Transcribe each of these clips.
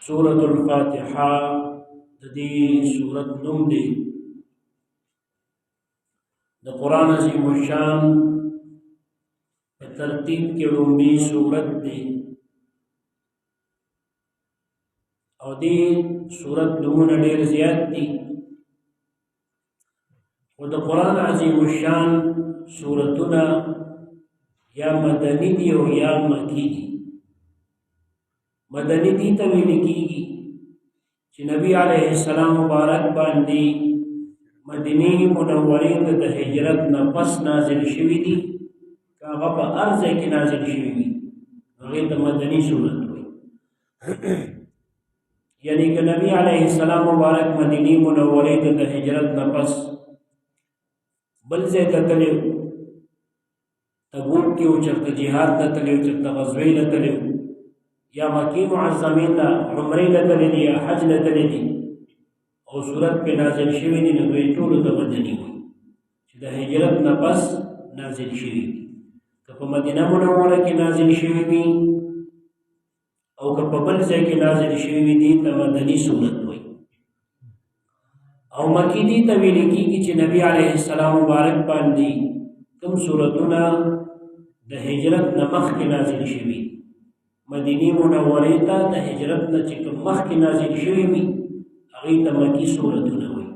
سورة الفاتحه د دې سورت نوم دی. د قرآن عظیم الشان په ترتیب کې لومبی سورت دی او دې سورت نومونه ډېر زیات دي، خو د قرآن عظیم الشان سورتونه یا مدني دي او یا مکی دي. مدني دي ته ویل کېږي چې نبی علیه السلام مبارک باندې مدینې منورې ته د هجرت نه پس نازل شوي دي، که هغه په هر ځای کې نازل شوي وي هغې ته مدني سورت وایي. یعنی که نبی علیه السلام مبارک مدینې منورې ته د هجرت نه پس بل ځای ته تللی، تبوک کې و، چېرته جهاد ته تللی و، چېرته غزوې له تللی و، یا مکې معظمې ته عمرې له تللی دي یا حج له تللی دي او سورت پې نازل شوي دي، نو دوی ټولو ته مدني وایي چې د هجرت نه پس نازل شوي دي. که په مدینه منوره کې نازل شوي وي او که په بل ځای کې نازل شوي وي، دې ته مدني سورت وایي. او مکی دې ته ویل کېږي چې نبی علیه السلام مبارک باندې کوم سورتونه د هجرت نه مخکې نازل شوي، مدینې منورې ته د هجرت نه چې کوم مخکې نازل شوي وي هغې ته مکي سورتونه وایي.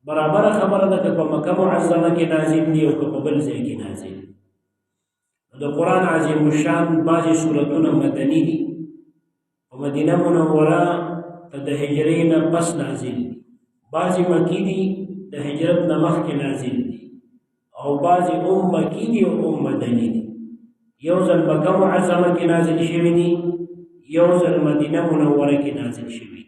برابره خبره ده که په مکه معظمه کې نازل دي او که په بل ځای کې نازل دي. د قرآن عظیم الشان بعضې سورتونه مدني دي، په مدینه منوره ته د هجرې نه پس نازل دي، بعضې مکي دي د هجرت نه مخکې نازل دي، او بعضې ام مکي دي او ام مدني دي. یو ځل مکه معظمه کې نازل شوي دي، یو ځل مدینه منوره کې نازل شوي دي.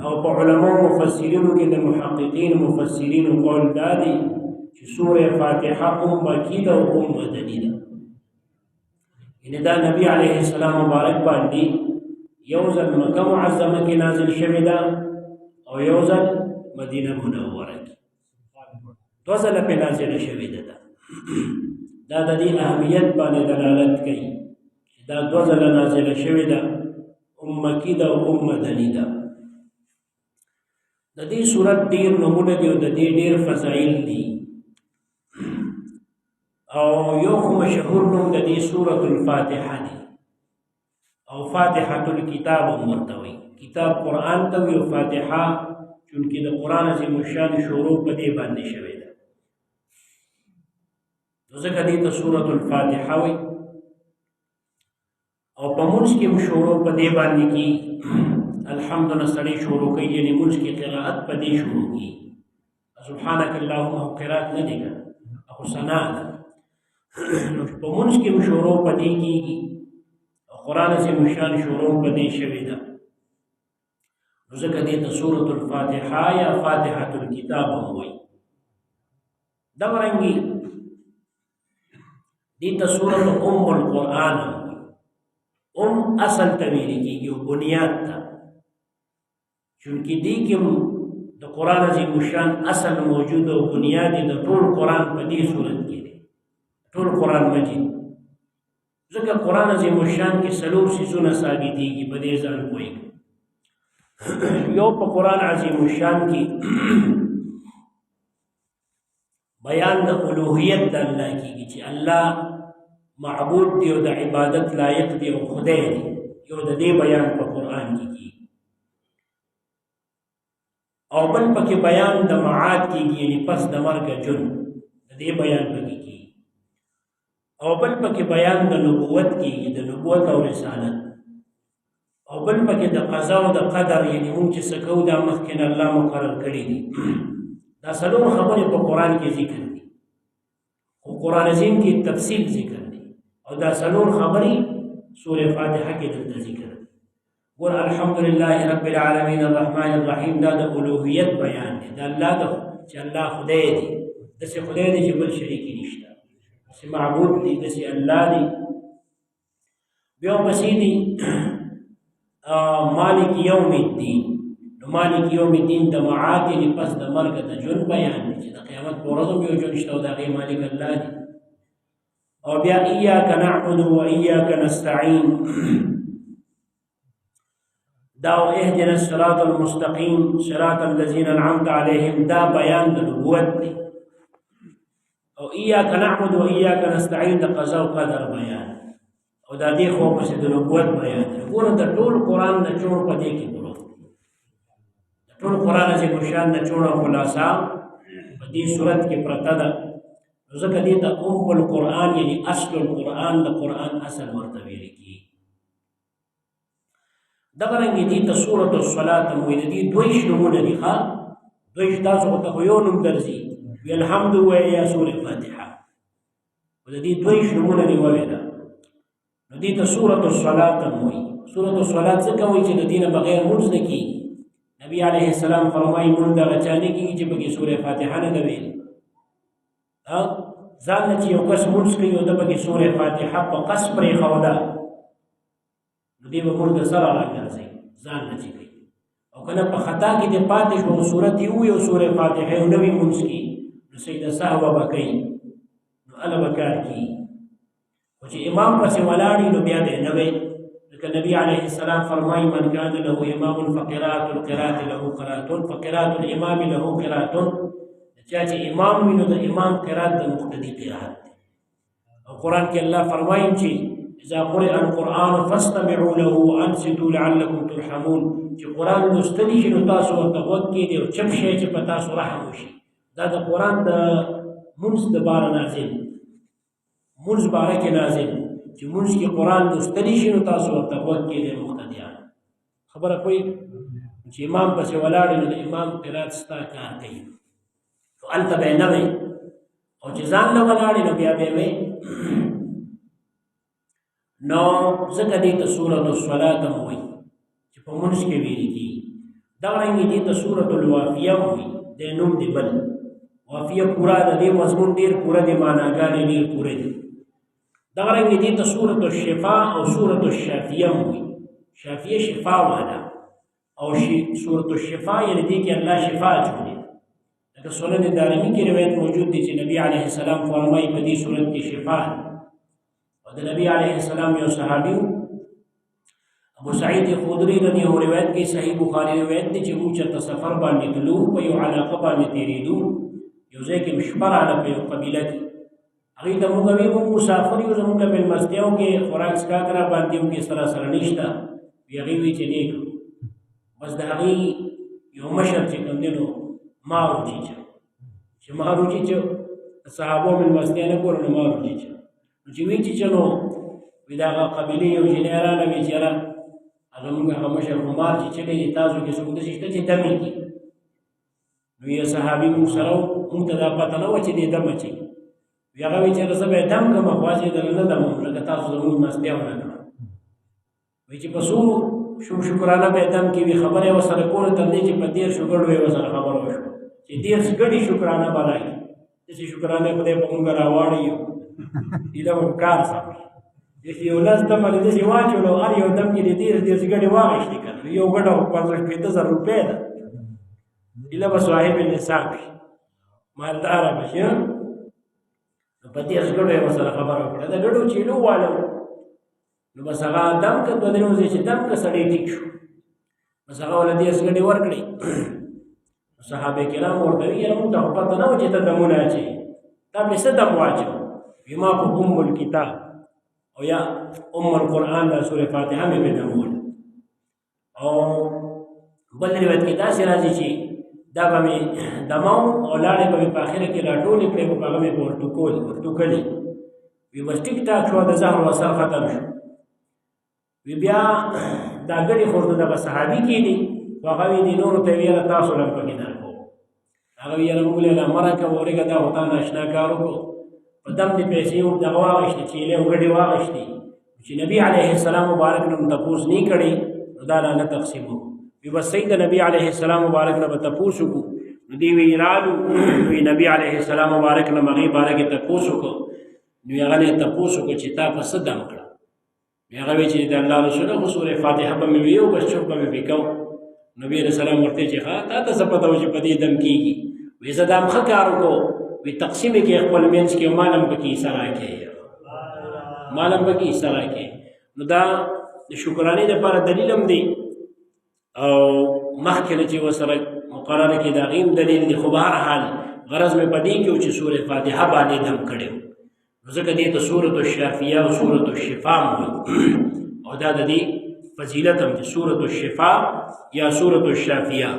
او په علماو مفسرینو کې د محققین مفسرینو قول دا دی چې سوره فاتحه ام مکي ده او ام مدني ده. یعنې دا نبی علیه السلام مبارک باندې یو ځل مکه معظمه کې نازل شوې ده او یو ځل مدینه منوره کې، دوه ځله پې نازله شوې ده. دا د دې اهمیت باندې دلالت کوي چې دا دوه ځله نازله شوې ده، ام مکي ده او ام مدني ده. د دې سورت ډېر نومونه دي او د دې ډېر فضایل دي. او یو خو مشهور نوم د دې سورة الفاتحه دی او فاتحة الکتاب هم ورته وایي. کتاب قرآن ته وایي او فاتحه چونکې د قرآن عظیم الشان شروع په دې باندې شوې ده، نو ځکه دې ته سورة الفاتحه وایي. او په مونځ کې هم شروع په دې باندې کېږي، الحمد نه سړی شروع کوي، یعنې مونځ کې قرائت په دې شروع کېږي. سبحانک اللهم خو قرائت نه دی که نه، خو ثنا ده. نو په مونځ کې هم شروع په دې کېږي او قرآن عظیم الشان شروع په دې شوې ده، نو ځکه دې ته سورة الفاتحه یا فاتحة الکتاب هم وایي. دغه رنګې دې ته سورة ام القرآن هم وایي. ام اصل ته ویل کېږي او بنیاد ته، چونکې دې کې هم د قرآن عظیم الشان اصل موجود او بنیاد یې د ټول قرآن په دې صورت کې دی، ټول قرآن مجید. ځکه قرآن عظیم الشان کې څلور څیزونه ثابتېږي، په دې ځان پوهېږي. یو په قرآن عظیم الشان کې بیان د الوهیت د الله کېږي چې الله معبود دی او د عبادت لایق دی او خدای دی. یو د دې بیان په قرآن کې کېږي. او بل پکې بیان د معاد کېږي، یعنې پس د مرګ ژوند، د دې بیان پکې کېږي. او بل پکې بیان د نبوت کېږي، د نبوت او رسالت. او بل پکې د قضا او د قدر، یعنې موږ چې څه کوو دا مخکې نه الله مقرر کړي دي. دا څلور خبرې په قرآن کې ذکر دي، خو قرآن عظیم کې تفصیل ذکر دی او دا څلور خبرې سورې فاتحه کې دلته ذکر دي. ګور الحمدلله رب العالمین الرحمن الرحیم، دا د الوهیت بیان دی، دا الله د چې الله خدای دی، داسې خدای دی چې بل شریک یې نشته، داسې معبود دی، داسې الله دی. بیا ورپسې دی مالک یوم الدین. نو مالک یوم الدین د معاد یعنې پس د مرګ د ژوند بیان دی چې د قیامت په ورځ هم یو ژوند شته او د هغې مالک الله دی. او بیا ایاک نعبد و ایاک نستعین، دا اهدنا الصراط المستقیم صراط الذین انعمت علیهم دا بیان د نبوت دی. او ایاک نعبد و ایاک نستعین د قضا او قدر بیان، او دا دې خو پسې د نبوت بیان دی. ګوره د ټول قرآن نچوړ په دې کې پروت دی، د ټول قرآن عظیم الشان نچوړ او خلاصه په دې صورت کې پرته ده. نو ځکه دې ته ام القرآن یعنی اصل القرآن، د قرآن اصل ورته ویل کېږي. دغه رنګ دې ته سورة الصلاة هم وایي. د دې دویش نومونه دي. ښه دویش تاسو خو ته خو یو نوم درځي، وی الحمد ووایه یا سورة فاتحه، خو د دې دویش نومونه دي وویله. نو دې ته سورة الصلاة هم وایي. سورة الصلاة ځکه وایي چې د دې نه بغیر لمونځ نه کېږي. نبی علیه السلام فرمایي لمونځ دغه چا نه کېږي چې پکې سورة فاتحه نه ده ویلې. ځان له چې یو کس لمونځ کوي او ده پکې سورة فاتحه په قصد پرېښوده، نو دې به مونږ د سره راګرځي ځان نه چې کوي. او که نه په خطا کې دې پاتې شو او سورت یې ووایي او سورة فاتحه یې نه وي مونځ کې، نو سجده سهوه به کوي، نو هله به کار کېږي. خو چې امام پسې ولاړ وي نو بیا به یې نه وي. لکه نبی علیه السلام فرمایي من کان له امام فقراءة القراءة له قراءة فقراءة الامام له قراءة. چا چې امام وي نو د امام قرات د مقتدي قرات دی. او قرآن کې الله فرمایي چې اذا قرئ القرآن فاستمعوا له وانصتوا لعلكم ترحمون، چې قرآن لوستلی شي نو تاسو ورته غوږ کېږدئ او چپ شئ چې په تاسو رحم وشي. دا د قرآن د مونځ دپاره نازل، مونځ باره کې نازل، چې مونځ کې قرآن لوستلی شي نو تاسو ورته غوږ کېږدئ مقتدیان. خبره پوهېږئ؟ چې امام پسې ولاړ نو د امام قرات ستا کار کوي، نو هلته به یې نه وي. او چې ځان له ولاړې نو بیا به یې وي. نو ځکه دې ته سورة الصلاة هم وایي چې په مونځ کې ویل کېږي. دغه رنګ دې ته سورة الوافیه هم وایي، دی نوم دی بل وافیه پوره ده، دې مضمون ډېر پوره دی، معناګانې ډېر پوره دي. دغه رنګ دې ته سورة الشفا او سورة الشافیه هم وایي. شافیه شفا والا، او سورة الشفا یعنې دې کې الله شفا اچولې. لکه سنن دارمي کې روایت موجود دی چې نبی علیه السلام فرمایي په دې سورت کې شفا ده. او د نبی علیه السلام یو صحابي ابو سعید خدری رضی الله روایت کې صحیح بخاری روایت دی چې موږ چېرته سفر باندې تلو، په یو علاقه باندې تېرېدو، یو ځای کې شپه راغله په یو قبیله کې، هغوی ته موږ وی موږ مسافر یو، زموږ له مېلمستیاو کې خوراک څښاک را باندې وکړي سره سره نشته. وی هغوی وی چې نیک بس د هغوی یو مشر چې کوم دی نو مار وچیچه، چې مار وچیچه صحابو مېلمستیا نه کوله نو مار وچیچه. نو چې وچیچه نو وی د هغه قبیلې یو جینۍ راغله وی چې یاره هغه موږ هغه مشر خو مار چیچلی دی، تاسو کې څوک داسې شته چې دم یې کړي؟ نو یې صحابي موږ سره وو، موږ ته دا پته نه وه چې دې دم اچوي. وی هغه وی چې زه به یې دم کړم، خو هسې درله نه دموم ځکه تاسو زموږ مستیا ونه کړه. وی چې په څو شکرانه به یې دم کړي، وی خبره یې ورسره کوله تر دې چې په 30 ګړو یې ورسره خبره وشوه چې 30 ګړي شکرانه به راکړي. داسې شکرانه خدای په موږ راواړي یو هیله به کار سم شي. داسې یو لس دمه دې داسې واچولو، هر یو دم کې دې 30 ګړې واخیستې که نه، یو ګړه خو 65,000 روپۍ ده. هیله به صاحب نصاب شي، مالداره به شي. نو په 30 ګړو یې ورسره خبره وکړه، د ګړو چیلو والو. نو بس هغه دم که دوه درې ورځې چې دم که سړی ټیک شو، بس هغه ورله 30 ګړې ورکړې. صحابه کرام ورته ویل یاره موږ ته خو پته نه وه چې ته دمونه اچوې، تا پرې څه دم واچوه؟ وی ما په ام الکتاب او یا ام القرآن دا سورة فاتحه مې پرې دم ووهله. او بل روایت کې داسې راځي چې دا به مې دماو او لاړې به مې په آخره کې راټولې کړې، خو هغه مې په ورټوکلې. وی بس ټیک ټاک شو، د زهر اثر ختم شو. وی بیا دا ګړې خو ورته دغه صحابي کېدی، خو هغه وی دې نورو ته ویله تاسو لم پکې درکو. هغه وی یاره موږ له لا مه راکوه، ورېږه دا خو تا ناشنا کار وکړو، په دم دې پیسې هم دغه واخیستې، چیلې او ګډې واخیستې. چې نبی علیه السلام مبارک نه هم تپوس نه کړی نو دا لا نه تقسیمو. وی بس صحیح د نبی علیه السلام مبارک نه به تپوس وکړو. نو دی وی رالو، وی نبی علیه السلام مبارک نه هغې باره کې تپوس وکړو. نو هغه نه تپوس وکړو چې تا په څه دم کړه؟ هغه وی چې د الله رسول خو سورې فاتحه به مې ویو بس چوپ به مې پرې کوو. نبی علیه السلام ورته چې ښه تا ته څه پته وه چې په دې دم کېږي؟ وی زه دم ښه کار وکړو، وی تقسیم یې کړې خپل منځ کې، مال هم پکې حصه راکړې، مال هم پکې حصه راکړې. نو دا د شکرانې دپاره دلیل هم دی. او مخکې نه چې وسره مقرره کې د هغې هم دلیل دی. خو بهر حال غرض مې په دې کې و چې سورة فاتحه باندې دم کړی، نو ځکه دې ته سورة الشافیه او سورة الشفا هم وایي، او دا د دې فضیلت هم دی، سورة الشفا یا سورة الشافیه.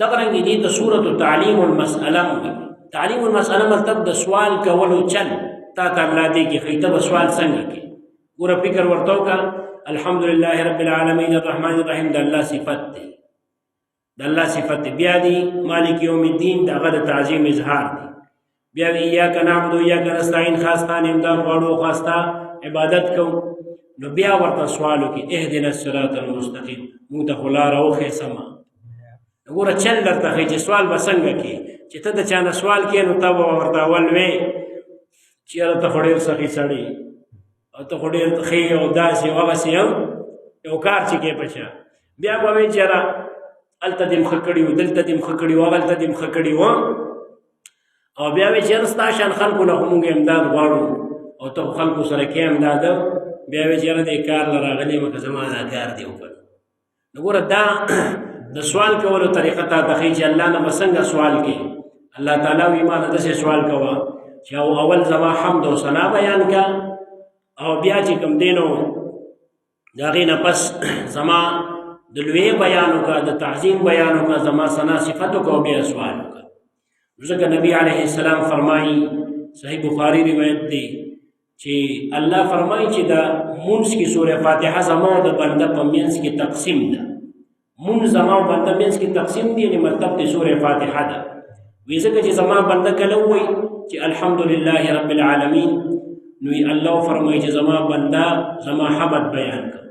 دغه رنګ دې ته سورة تعلیم المسأله هم وایي. تعلیم المسأله مطلب د سوال کولو چل تا ته الله دې کې ښیي، ته به سوال څنګه کوې. ګوره فکر ورته وکړه، الحمدلله رب العالمین الرحمن الرحیم د الله صفت دی، د الله صفت دی. بیا دی مالک یوم الدین، د هغه د تعظیم اظهار دی. بیا دی ایاک نعبد و ایاک نستعین، خاص تا نه امداد غواړو، خاص تا عبادت کوو. نو بیا ورته سوال وکړي اهدنا الصراط المستقیم، موږ ته خو لاره وښیې سمه. ګوره چل درته ښیي چې سوال به څنګه کوې، چې ته د چا نه سوال کوې نو ته به ورته اول وې چې یاره ته خو ډېر سخي سړی او ته خو ډېر ښه یې او داسې او هغسې هم یو کار چې کوې په چا، بیا به وایې چې یاره هلته دې هم ښه کړي وو، دلته دې هم ښه کړي وو، هغلته دې هم ښه کړي وو، او بیا وایې چې یاره ستا شان خلکو نه خو موږ امداد غواړو او ته خو خلکو سره کې امداد. بیا وایې چې یاره دې کار له راغلی یم که زما دا کار دې وکړ. نو ګوره دا د سوال کولو طریقه تا ته ښیي چې الله نه به څنګه سوال کوي. الله تعالی وایي ما نه داسې سوال کوه چې او اول زما حمد او ثنا بیان کا، او بیا چې کوم دی نو د هغې نه پس زما د لوی بیان وکړه، د تعظیم بیان وکړه، زما ثنا صفت وکړه، او بیا سوال وکړه. ځکه نبی علیه السلام فرمایي، صحیح بخاری روایت دی چې الله فرمایي چې دا مونځ کې سوره فاتحه زما او د بنده په منځ کې تقسیم ده. مونځ زما او بنده منځ کې تقسیم دی، یعنې مطلب د سوره فاتحه ده. وی ځکه چې زما بنده کله ووایي چې الحمدلله رب العالمین، نو الله فرمایي چې زما بنده زما حمد بیان کړ.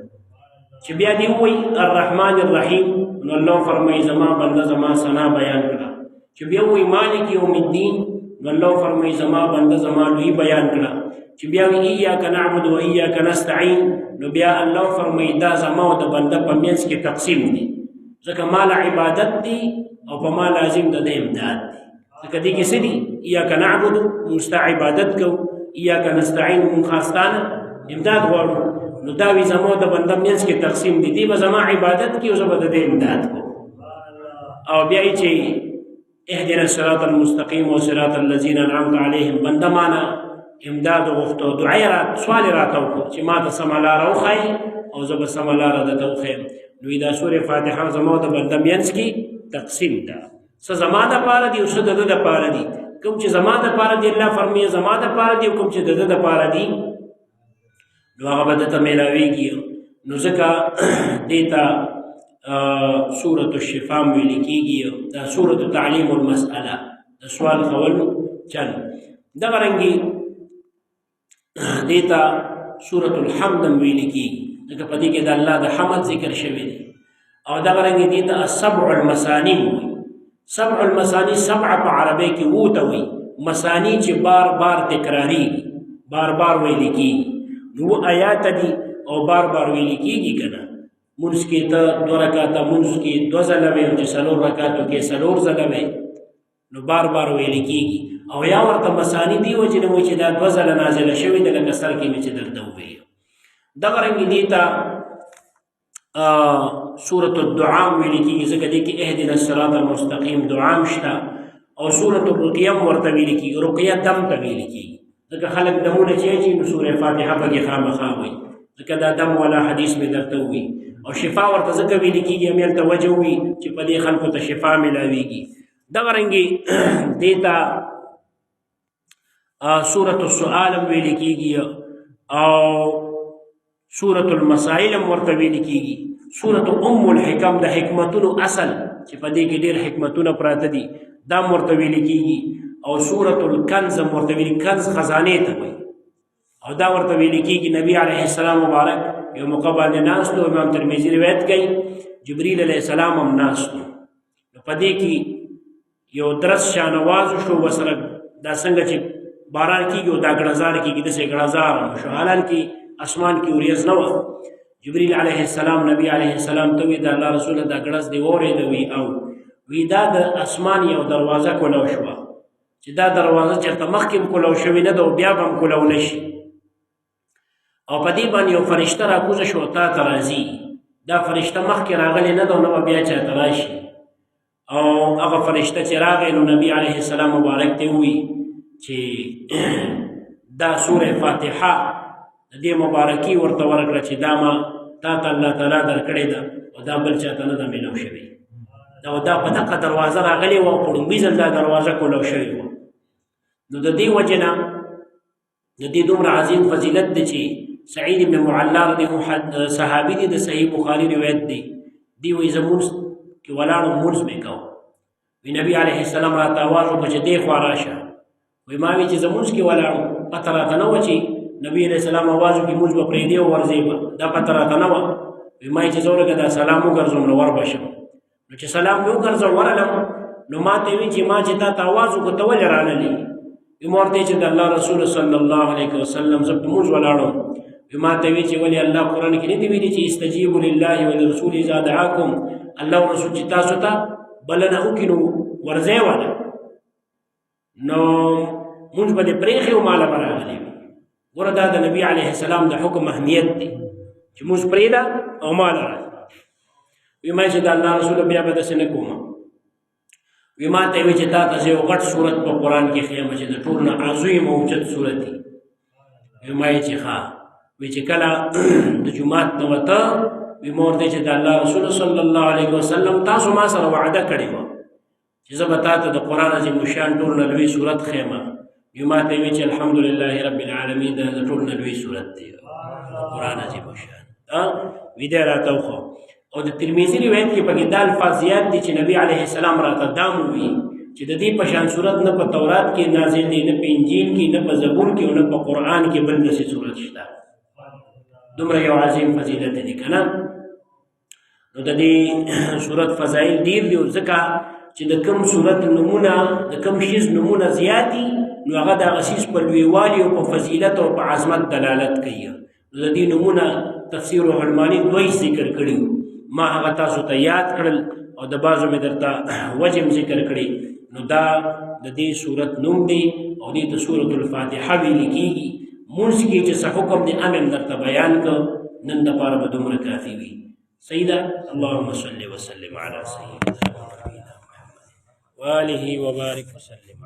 چې بیا دی ووایي الرحمن الرحیم، نو الله فرمایي زما بنده زما ثنا بیان کړه. چې بیا ووایي مالک یوم الدین، نو الله فرمایي زما بنده زما لوی بیان کړه. چې بیا وایي ایاک نعبد و ایاک نستعین، نو بیا الله فرمایي دا زما او د بنده په منځ کې تقسیم دی، ځکه مال عبادت دی او په ما لازم د امداد دی. ځکه دې کې څه دي؟ ایاک نعبد، موږ ستا عبادت کوو، ایاک نستعین، موږ خاص تا نه امداد غواړو. نو دا وی زما د بنده منځ کې تقسیم دی، دی به زما عبادت کوي او زه به د دې امداد کوم. او بیا یې چې اهدنا الصراط المستقیم و صراط الذین انعمت علیهم، بنده مانه امداد غوښتو، دعا یې را سوال یې راته وکړو چې ما ته سمه لاره وښایي او زه به سمه لاره درته وښیم. نو دا سورې فاتحه زما د بنده منځ کې تقسیم ده، څه زما دپاره دي او څه د ده دپاره دي. کوم چې زما دپاره دي الله فرمایي زما دپاره دي، او کوم چې د ده دپاره دي نو هغه به ده ته میلاویږي. نو ځکه دې ته سورة الشفا ویل کېږي، دا سورة تعلیم المسأله، د سوال کولو چل. دغه رنګي دې ته سورة الحمد هم ویل کېږي، ځکه په دې کې د الله د حمد ذکر شوی دی. او دغه رنګي دې ته السبع المثاني وایي. سبع المثاني، سبع په عربۍ کې وو ته وایي، مثاني چې بار بار تکرارېږي، بار بار ویل کېږي. نو آیات دي او بار بار ویل کېږي که نه. مونځ کې ته دوه رکعته مونځ کې دوه ځله وایې، او چې څلور رکعتو کې څلور ځله وایې، نو بار بار ویل کېږي. او یا ورته مثاني دی وجې نه وایي چې دا دوه ځله نازله شوې ده، لکه سر کې مې چې درته وویل. دغه رنګ دې ته سورة الدعاء ویل کېږي، ځکه دې کې اهدنا الصراط المستقیم دعا هم شته. او سورة الرقیه هم ورته ویل کېږي، رقیه دم ته ویل کېږي، ځکه خلک دمونه چې اچي نو سورة فاتحه پکې خامخا وایي، ځکه دا دم والا حدیث مې درته وویل. او شفا ورته ځکه ویل کېږي، هم هلته وجه ووي چې په دې خلکو ته شفا میلاویږي. دغه رنګې دې ته سورة السؤال هم ویل کېږي، او سورة المسائل هم ورته ویل کېږي. سورة ام الحکم، د حکمتونو اصل چې په دې کې ډېر حکمتونه پراته دي، دا هم ورته ویل کېږي. او سورة الکنز هم ورته ویل، کنز خزانې ته وایي، او دا ورته ویل کېږي. نبی علیه السلام مبارک یو موقع باندې ناست و، امام ترمذي روایت کوي، جبریل علیه السلام هم ناست و. نو په دې کې یو درس شانواز شو ورسره، دا څنګه چې باران کېږي او دا ګړزار کېږي، داسې ګړزار هم شو، حالانکې اسمان کې وریځ نه وه. جبریل علیه السلام نبی علیه السلام ته وی، د الله رسول دا ګړز دی واورېده، وی او وی دا د اسمان یو دروازه کولو شوه، چې دا دروازه چېرته مخکې هم کولو شوې نه ده او بیا به هم کولو نه شي. او په دې باندې یو فرشته راکوزه شو، تا ته راځي، دا فرشته مخکې راغلې نه ده او نه به بیا چاته راشي. او هغه فرشته چې راغی نو نبی علیه السلام مبارک ته ووایي چې دا سوره فاتحه د دې مبارکي ورته ورکړه چې دا ما تا ته الله تعالی درکړې ده او دا بل چاته نه ده میلاو شوې. دا په دغه دروازه راغلې وه، په لومړي ځل دا دروازه کولاو شوې وه. نو د دې وجې نه د دې دومره عظیم فضیلت دی چې سعید بن معلا رضی الله صحابي دی، د صحیح بخاري روایت دی، دی وایي زه مونځ کې ولاړم، مونځ مې کوه. وی نبی علیه السلام راته اواز وکړ چې دې خوا راشه. وی ما وی چې زه مونځ کې ولاړم، پته راته نه وه چې نبی علیه السلام اواز وکړي مونځ به پرېږدې او ورځې به، دا پته راته نه وه. وی ما چې زه ولګه دا سلام وګرځوم نو ور به شم. نو چې سلام مې وګرځوه ورغلم، نو ما ته وی چې ما چې تا ته اواز وکړ ته ولې رانلې؟ وی ما ورته چې د الله رسول صلی الله علیه وسلم زه په مونځ ولاړم. وی ما ته وی چې ولې الله قرآن کې نه دی ویلي چې استجیبوا لله ولرسوله اذا دعاکم، الله او رسول چې تاسو ته بلنه وکړي نو ورځئ وله. نو مونږ به دې پرېښې او ماله به راغلې وي. ګوره دا د نبي علیه السلام د حکم اهمیت دی چې مونږ پرېږده او ماله راځي. وی ما چې د الله رسول بیا به داسې نه کوم. وی ما ته وی چې تا ته زه یو غټ سورت په قرآن کې ښیم چې د ټولو نه عظیم او اوچت سورت دی. وی ما یې چې ښه. وی چې کله د جومات نه وته، وی ما ورته چې د الله رسول صلی الله علیه وسلم تاسو ما سره وعده کړې وه چې زه به تا ته د قرآن عظیم الشان ټول نه لوی سورت ښیم. وی ما ته وی چې الحمدلله رب العالمین دا د ټول نه لوی سورت دی، قرآن عظیم الشان. وی دی راته وښوه. او د ترمذي روایت کې پکې دا الفاظ زیات دي چې نبی علیه السلام راته دا وویل چې د دې په شان سورت نه په تورات کې نازل دی، نه په انجیل کې، نه په زبور کې، او نه په قرآن کې بل داسې سورت شته. دومره یو عظیم فضیلت دی که نه. نو د دې سورت فضایل ډېر دي، ځکه چې د کوم سورت نمونه، د کوم شیز نمونه زیات دي، نو هغه د هغه څیز په لویوالي او په فضیلت او په عظمت دلالت کوي. نو د دې نمونه تفسیر روح المانی دوی ذکر کړي، ما هغه تاسو ته یاد کړل او د بعضو مې درته وجه هم ذکر کړې. نو دا د دې سورت نوم دی او دې ته سورة الفاتحه ویل کېږي. مونځ کې چې څه حکم دی هم یې درته بیان کړ، نن دپاره به دومره کافي وي. صحیح ده. اللهم صل وسلم على سيدنا ونبينا محمد وآله وبارك وسلم.